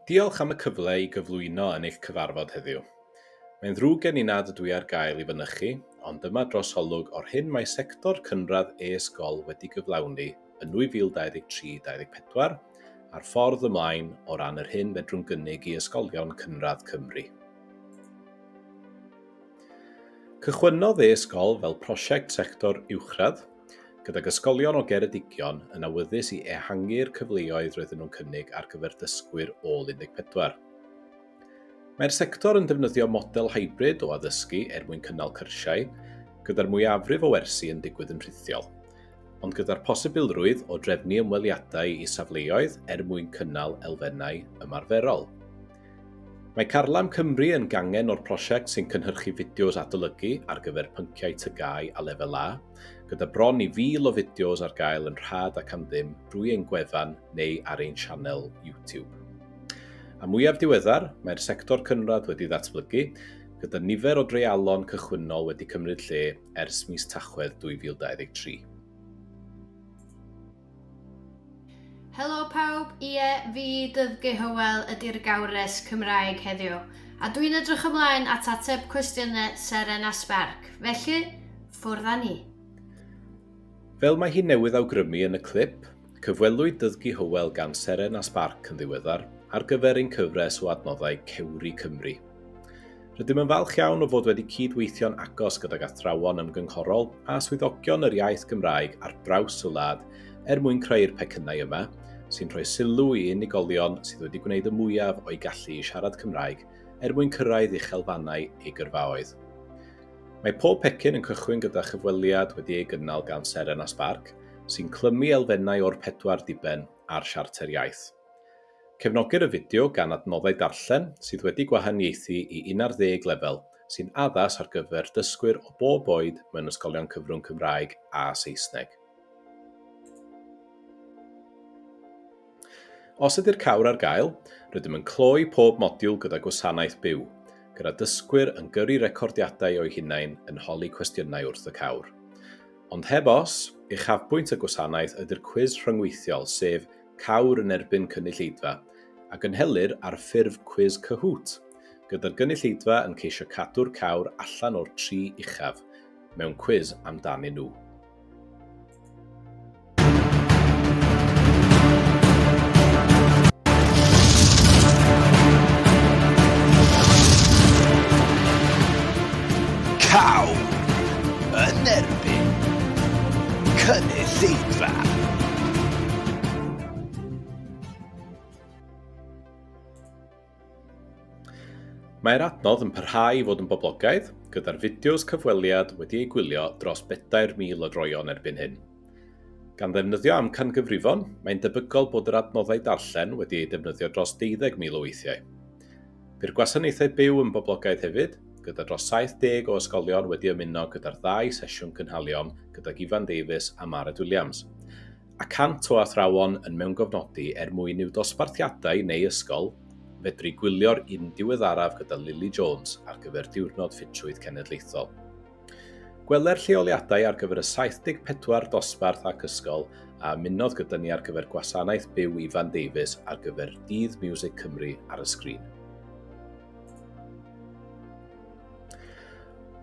Diolch am y cyfle i gyflwyno yn eich cyfarfod heddiw. Mae'n ddrwg gen i nad ydw i ar gael i fynychu, ond dyma drosolwg o'r hyn mae sector cynradd e-sgol wedi gyflawni yn 2023-24 a'r ffordd ymlaen o ran yr hyn fedrwn gynnig i ysgolion cynradd Cymru. Cychwynnodd e-sgol fel prosiect sector uwchradd, gydag ysgolion o Geredigion yn awyddus i ehangu'r cyfleoedd roedden nhw'n cynnig ar gyfer dysgwyr ôl 14. Mae'r sector yn defnyddio model hybrid o addysgu er mwyn cynnal cyrsiau, gyda'r mwyafrif o wersi yn digwydd yn rhithiol, ond gyda'r posibilrwydd o drefnu ymweliadau i safleoedd er mwyn cynnal elfennau ymarferol. Mae Carlam Cymru yn gangen o'r prosiect sy'n cynhyrchu fideos adolygu ar gyfer pynciau TGAU a Lefel A, gyda bron i 1,000 o fideos ar gael yn rhad ac am ddim drwy ein gwefan neu ar ein sianel YouTube. A mwyaf diweddar, mae'r sector cynradd wedi ddatblygu, gyda nifer o dreialon cychwynnol wedi cymryd lle ers mis Tachwedd 2023. Helo pawb, ie, fi Dyddgu Hywel ydy'r gawres Cymraeg heddiw, a dwi'n edrych ymlaen at ateb cwestiynau Seren a Sbarc, felly, ffwrdd â ni! Fel mae hi newydd awgrymu yn y clip, cyfwelwyd Dyddgu Hywel gan Seren a Sbarc yn ddiweddar ar gyfer ein cyfres o adnoddau Cewri Cymru. Rydym yn falch iawn o fod wedi cyd-weithio'n agos gydag athrawon ymgynghorol a swyddogion yr iaith Gymraeg ar draws y wlad er mwyn creu'r pecynnau yma, sy'n rhoi sylw i unigolion sydd wedi gwneud y mwyaf o'u gallu i siarad Cymraeg er mwyn cyrraedd uchelfannau eu gyrfaoedd. Mae pob pecyn yn cychwyn gyda chyfweliad wedi ei gynnal gan Seren a Sbarc, sy'n clymu elfennau o'r pedwar diben a'r Siarter Iaith. Cefnogir y fideo gan adnoddau darllen sydd wedi gwahaniaethu i unarddeg lefel sy'n addas ar gyfer dysgwyr o bob oed mewn ysgolion cyfrwng Cymraeg a Saesneg. Os ydy'r cawr ar gael, rydym yn cloi pob modiwl gyda gwasanaeth byw, gyda dysgwyr yn gyrru recordiadau o'u hunain yn holi cwestiynau wrth y cawr. Ond heb os, uchafbwynt y gwasanaeth ydy'r cwis rhyngweithiol, sef Cawr yn erbyn cynulleidfa, a gynhelir ar ffurf cwis Kahoot, gyda'r gynulleidfa yn ceisio cadw'r cawr allan o'r tri uchaf, mewn cwis amdanyn nhw. Cawr yn erbyn cynulleidfa. Mae'r adnodd yn parhau i fod yn boblogaidd, gyda'r fideos cyfweliad wedi eu gwylio dros 4,000 o droeon erbyn hyn. Gan ddefnyddio amcangyfrifon, mae'n debygol bod yr adnoddau darllen wedi eu defnyddio dros 12,000 o weithiau. Bu'r gwasanaethau byw yn boblogaidd hefyd, gyda dros 70 o ysgolion wedi ymuno gyda'r ddau sesiwn cynhaliom gydag Ifan Davies a Mared Williams, a 100 o athrawon yn mewngofnodi er mwyn i'w dosbarthiadau neu ysgol fedru gwylio'r un diweddaraf gyda Lily Jones ar gyfer Diwrnod Ffitrwydd Cenedlaethol. Gweler lleoliadau ar gyfer y 74 dosbarth ac ysgol a ymunodd gyda ni ar gyfer gwasanaeth byw Ifan Davies ar gyfer Dydd Miwsig Cymru ar y sgrin.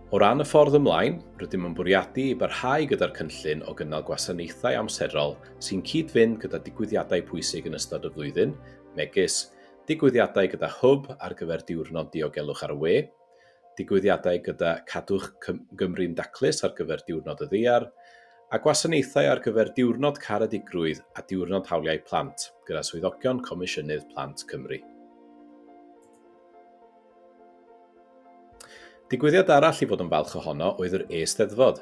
O ran y ffordd ymlaen, rydym yn bwriadu i barhau gyda'r cynllun o gynnal gwasanaethau amserol sy'n cyd-fynd gyda digwyddiadau pwysig yn ystod y flwyddyn, megis digwyddiadau gyda Hwb ar gyfer Diwrnod Diogelwch ar y We, digwyddiadau gyda Cadwch Gymru'n Daclus ar gyfer Diwrnod y Ddaear, a gwasanaethau ar gyfer Diwrnod Caredigrwydd a Diwrnod Hawliau Plant gyda swyddogion Comisiynydd Plant Cymru. Digwyddiad arall i fod yn falch ohono oedd yr E-Steddfod.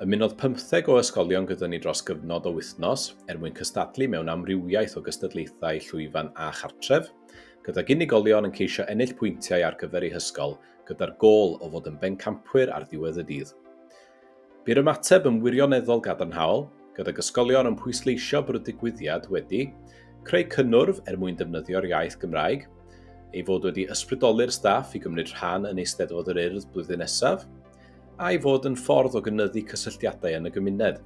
Ymunodd pymtheg o ysgolion gyda ni dros gyfnod o wythnos er mwyn cystadlu mewn amrywiaeth o gystadlaethau llwyfan a chartref, gydag unigolion yn ceisio ennill pwyntiau ar gyfer eu hysgol gyda'r gôl o fod yn bencampwyr ar ddiwedd y dydd. Bu'r ymateb yn wirioneddol gadarnhaol, gydag ysgolion yn pwysleisio bod y digwyddiad wedi creu cynnwrf er mwyn defnyddio'r iaith Gymraeg, ei fod wedi ysbrydoli'r staff i gymryd rhan yn Eisteddfod yr Urdd blwyddyn nesaf, a'i fod yn ffordd o gynyddu cysylltiadau yn y gymuned.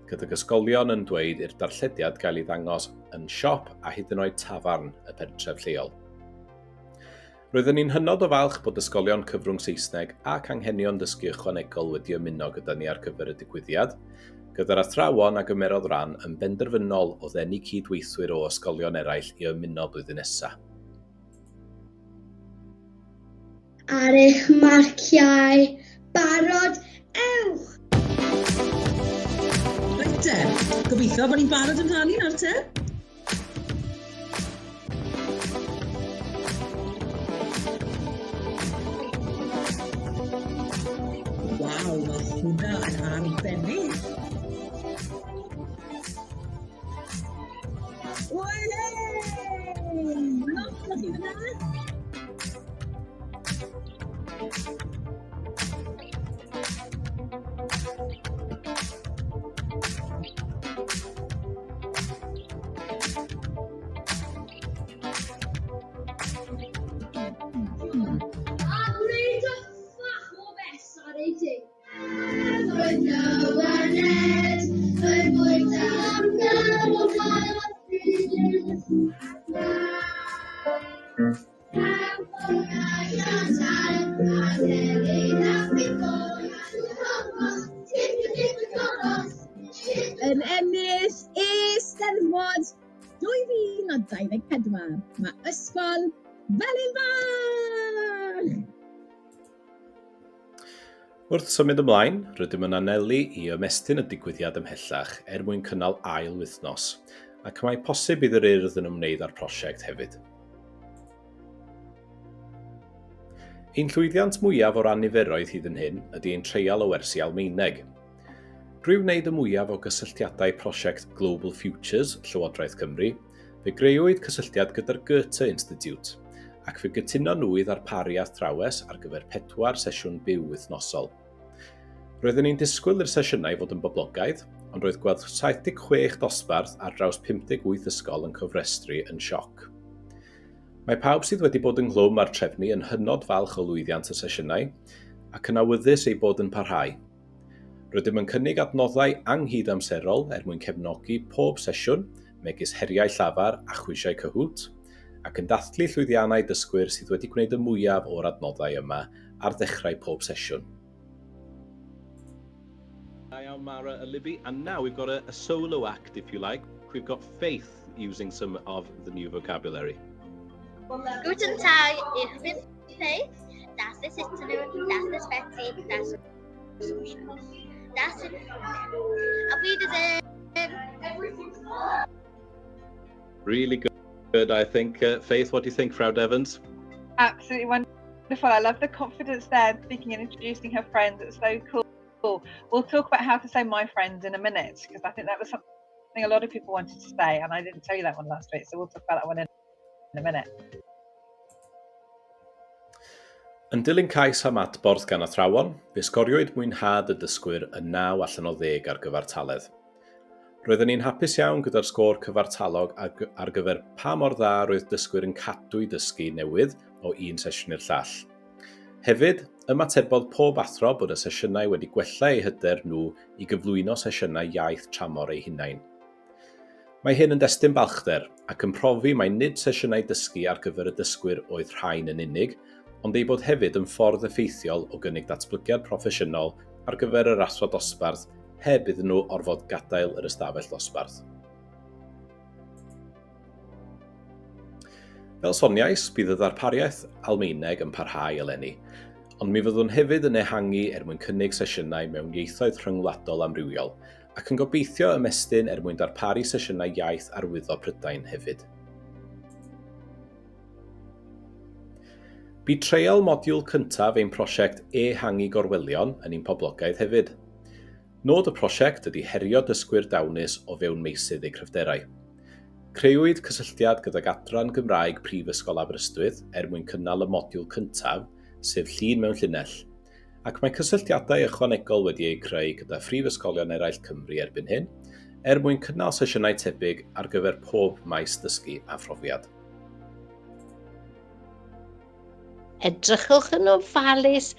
gydag ysgolion yn dweud i'r darllediad gael ei ddangos yn siop a hyd yn oed tafarn y pentref lleol. Roedden ni'n hynod o falch bod ysgolion cyfrwng Saesneg ac anghenion dysgu ychwanegol wedi ymuno gyda ni ar gyfer y digwyddiad, gyda'r athrawon a gymerodd ran yn benderfynol o ddenu cyd-weithwyr o ysgolion eraill i ymuno blwyddyn nesa. Ar eich marciau, barod, ewch! Reit te, gobeithio bod ni'n barod amdani nawr te. Waw, mae hwnna yn arbennig. Wei! Lot o chi fyna. A gwneud y ffach o fes ar ei dig. Roedd Noah Ned yn bwyta am ganol Yn ennill Eisteddfod 2024, mae Ysgol Felin Fach! Wrth symud ymlaen, rydym yn anelu i ymestyn y digwyddiad ymhellach er mwyn cynnal ail wythnos, ac mae posib bydd yr Urdd yn ymwneud â'r prosiect hefyd. Ein llwyddiant mwyaf o ran niferoedd hyd yn hyn ydy ein treial o wersi Almaeneg. Drwy wneud y mwyaf o gysylltiadau prosiect Global Futures Llywodraeth Cymru, Fe greuwyd cysylltiad gyda'r Goethe Institute, ac fe gytunon nhw i ddarparu athrawes ar gyfer pedwar sesiwn byw wythnosol. Roedden ni'n disgwyl i'r sesiynau fod yn boblogaidd, ond roedd gweld 76 dosbarth ar draws 58 ysgol yn cofrestru yn sioc. Mae pawb sydd wedi bod ynghlwm â'r trefnu yn hynod falch o lwyddiant y sesiynau, ac yn awyddus eu bod yn parhau. Rydym yn cynnig adnoddau anghyd-amserol er mwyn cefnogi pob sesiwn, megis heriau llafar a chwisiau Kahoot, ac yn dathlu llwyddiannau dysgwyr sydd wedi gwneud y mwyaf o'r adnoddau yma ar ddechrau pob sesiwn. Da iawn Mara a Libby, and now we've got a, a solo act if you like. We've got Faith using some of the new vocabulary. Guten Tag, ich bin Faith. Das ist Italy, das ist Betty, das ist Das sind Auf Wiedersehen. Really good, I think. Uh, Faith, what do you think, Frau Evans? Absolutely wonderful. I love the confidence there, speaking and introducing her friends. It's so cool. We'll talk about how to say my friends in a minute, because I think that was something a lot of people wanted to say, and I didn't tell you that one last week, so we'll talk about that one in, in a minute. Yn dilyn cais am adborth gan athrawon, fe sgoriwyd mwynhad y dysgwyr yn 9 allan o ddeg ar gyfartaledd. Roedden ni'n hapus iawn gyda'r sgôr cyfartalog ar gyfer pa mor dda roedd dysgwyr yn cadw i dysgu newydd o un sesiwn i'r llall. Hefyd, ymatebodd pob athro bod y sesiynau wedi gwella eu hyder nhw i gyflwyno sesiynau iaith tramor eu hunain. Mae hyn yn destun balchder, ac yn profi mai nid sesiynau dysgu ar gyfer y dysgwyr oedd rhain yn unig, ond eu bod hefyd yn ffordd effeithiol o gynnig datblygiad proffesiynol ar gyfer yr athro dosbarth heb iddyn nhw orfod gadael yr ystafell ddosbarth. Fel soniais, bydd y ddarpariaeth Almaeneg yn parhau eleni, ond mi fyddwn hefyd yn ehangu er mwyn cynnig sesiynau mewn ieithoedd rhyngwladol amrywiol, ac yn gobeithio ymestyn er mwyn darparu sesiynau iaith arwyddo Prydain hefyd. Bu treial modiwl cyntaf ein prosiect Ehangu Gorwelion yn un poblogaidd hefyd. Nod y prosiect ydy herio dysgwyr dawnus o fewn meysydd eu cryfderau. Creuwyd cysylltiad gydag adran Gymraeg Prifysgol Aberystwyth er mwyn cynnal y modiwl cyntaf, sef Llun mewn Llinell, Ac mae cysylltiadau ychwanegol wedi eu creu gyda phrifysgolion eraill Cymru erbyn hyn, er mwyn cynnal sesiynau tebyg ar gyfer pob maes dysgu a phrofiad. Edrychwch yn ofalus,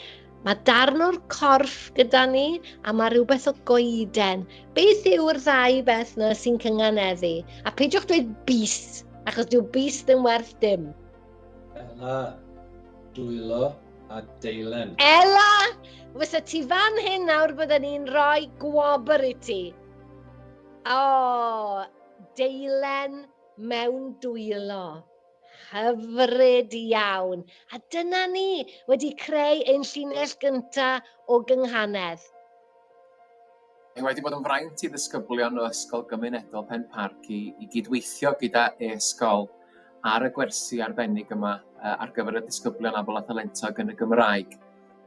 mae darn o'r corff gyda ni a mae rhywbeth o goeden. Beth yw'r ddau beth na sy'n cynganeddu? A peidiwch dweud bys, achos dyw bys ddim werth dim. Ela. Dwylo a deilen. Ela, fysa ti fan hyn nawr bydden ni'n rhoi gwobr i ti. O, oh, deilen mewn dwylo. Hyfryd iawn. A dyna ni wedi creu ein llinell gyntaf o gynghanedd. Mae wedi bod yn fraint i ddisgyblion o Ysgol Gymunedol Penparc i, i gydweithio gyda e-sgol ar y gwersi arbennig yma ar gyfer y disgyblion abl a thalentog yn y Gymraeg.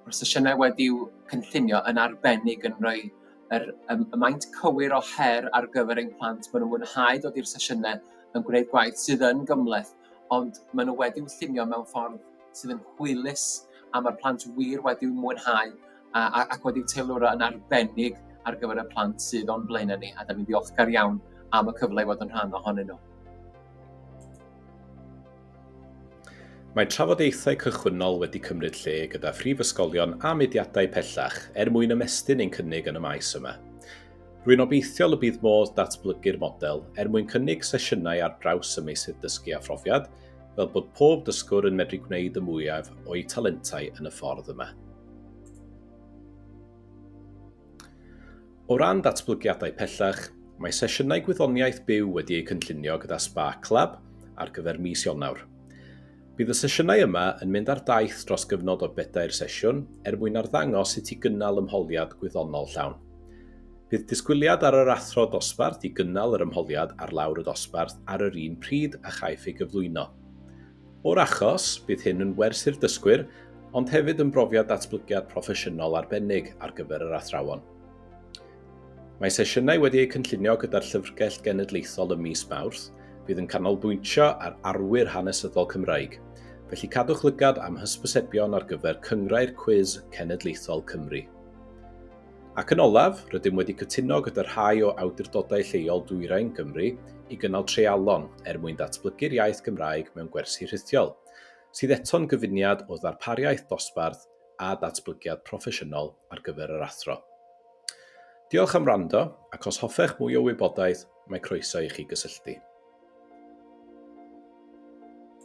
Mae'r sesiynau wedi'w cynllunio yn arbennig yn rhoi yr, y, y maint cywir o her ar gyfer ein plant. Maen nhw'n mwynhau dod i'r sesiynau yn gwneud gwaith sydd yn gymhleth, ond maen nhw wedi'w llunio mewn ffordd sydd yn hwylus a mae'r plant wir wedi'w mwynhau a, a, ac wedi'w teilwra yn arbennig ar gyfer y plant sydd o'n blaenau ni, a da ni'n ddiolchgar iawn am y cyfle i fod yn rhan ohonyn nhw. Mae trafodaethau cychwynnol wedi cymryd lle gyda phrifysgolion a mudiadau pellach er mwyn ymestyn ein cynnig yn y maes yma. Rwy'n obeithiol y bydd modd datblygu'r model er mwyn cynnig sesiynau ar draws y meysydd dysgu a phrofiad, fel bod pob dysgwr yn medru gwneud y mwyaf o'u talentau yn y ffordd yma. O ran datblygiadau pellach, mae sesiynau gwyddoniaeth byw wedi eu cynllunio gyda Spark Lab ar gyfer mis Ionawr. Bydd y sesiynau yma yn mynd ar daith dros gyfnod o bedair sesiwn er mwyn arddangos sut i gynnal ymholiad gwyddonol llawn. Bydd disgwyliad ar yr athro dosbarth i gynnal yr ymholiad ar lawr y dosbarth ar yr un pryd a chaiff ei gyflwyno. O'r achos, bydd hyn yn wers i'r dysgwyr, ond hefyd yn brofiad datblygiad proffesiynol arbennig ar gyfer yr athrawon. Mae sesiynau wedi eu cynllunio gyda'r Llyfrgell Genedlaethol ym mis Mawrth, fydd yn canolbwyntio ar arwyr hanesyddol Cymraeg, felly cadwch lygad am hysbysebion ar gyfer Cynghrair Cwis Cenedlaethol Cymru. Ac yn olaf, rydym wedi cytuno gyda rhai o awdurdodau lleol Dwyrain Cymru i gynnal treialon er mwyn datblygu'r iaith Gymraeg mewn gwersi rhithiol, sydd eto'n gyfuniad o ddarpariaeth dosbarth a datblygiad proffesiynol ar gyfer yr athro. Diolch am wrando, ac os hoffech mwy o wybodaeth, mae croeso i chi gysylltu.